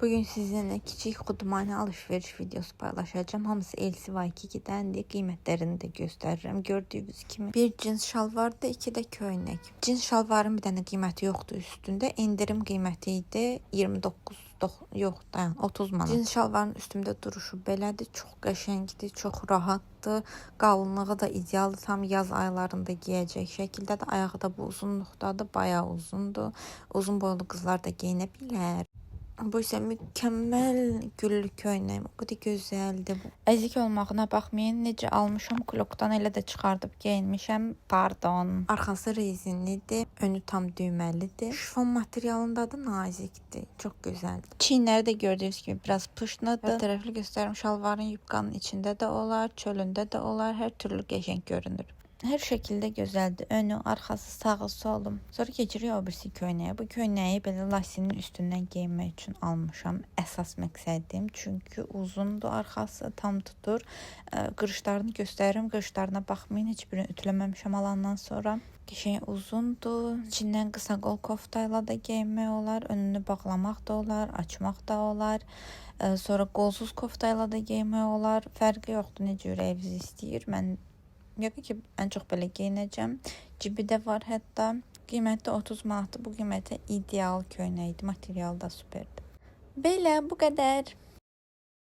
Bugün sizinle kiçik xudmani alışveriş videosu paylaşacağım. Hamısı LC Waikiki'dəndir. Qiymətlərini də göstərirəm. Gördüyünüz kimi bir cins şalvardır, iki də köynək. Cins şalvarın bir dənə qiyməti yoxdur üstündə. Endirim qiyməti idi 29 yox, dayan, 30 manat. Cins şalvarın üstümdə duruşu belədir. Çox qəşəngdir, çox rahatdır. Qalınlığı da idealdır. Tam yaz aylarında geyəcək şəkildədir. Ayağı da bu uzunluqdadır, bayağı uzundur. Uzun boylu qızlar da geyinə bilər. Bu isə mükəmməl güllü köynəyim. O qədər gözəldir bu. Əzik olmağına baxmayın, necə almışam klokdan elə də çıxardıb geyinmişəm. Pardon. Arxası rezinlidir, önü tam düyməlidir. Şifon materialındadır, nazikdir. Çox gözəldir. Çiyinləri də gördüyünüz kimi biraz pışnadır. Hər tərəfli göstərim. Şalvarın yubkanın içində də olar, çölündə də olar, hər türlü qəşəng görünür. Hər şəkildə gözəldir. Önü, arxası, sağı, solu. Sonra keçirik o birisi köynəyə. Bu köynəyi belə lasinin üstündən geyinmək üçün almışam. Əsas məqsədim, çünki uzundur arxası, tam tutur. Qırışlarını göstərirəm. Qırışlarına baxmayın, heç birini ütüləməmişəm alandan sonra. Qəşəng uzundur. İçindən qısa qol kofta ilə də geyinmək olar, önünü bağlamaq da olar, açmaq da olar. Sonra qolsuz kofta ilə də geyinmək olar. Fərqi yoxdur, necə ürəyiniz istəyir. Mən yəqin ki, ən çox belə geyinəcəm. Cibi də var hətta. Qiyməti 30 manatdır. Bu qiymətə ideal köynəkdir. Materialı da superdir. Belə, bu qədər.